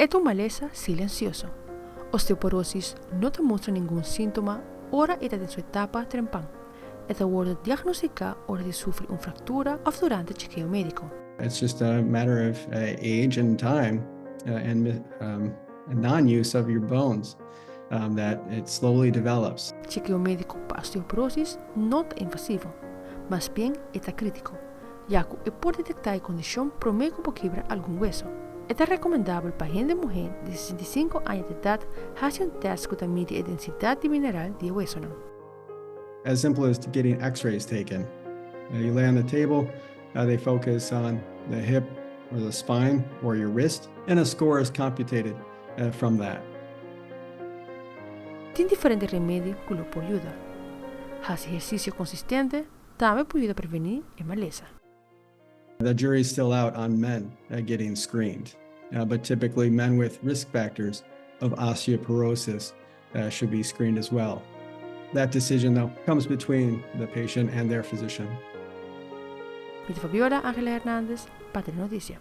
E ta un malesa silensioso. Osteoporosis no ta mustra ningun síntoma ora e ta den su etapa trempan. E ta wòrdu diagnostiká ora di sufri un fraktura òf durante chekeo médiko. It's just a matter of age and time and non-use of your bones that it slowly develops. Chekeo médiko pa osteoporosis no ta invasivo, mas bien e ta krítiko, ya ku e por detektá e kondishon promé ku bo kibra algun weso. E ta rekomendabel pa hende muhé di 65 aña di edat hasi un tèst ku ta midi e densidat di mineral di e wesonan. As simple as getting x-rays taken. You lay on the table, they focus on the hip or the spine or your wrist, and a score is computated from that. Tin diferente remedi ku lo por yuda. Hasi ehersisio konsistente tambe por yuda prevení e malesa. The jury is still out on men getting screened, but typically men with risk factors of osteoporosis should be screened as well. That decision, though, comes between the patient and their physician. Mi ta Fabiola Angela Hernandez pa Tele Noticia.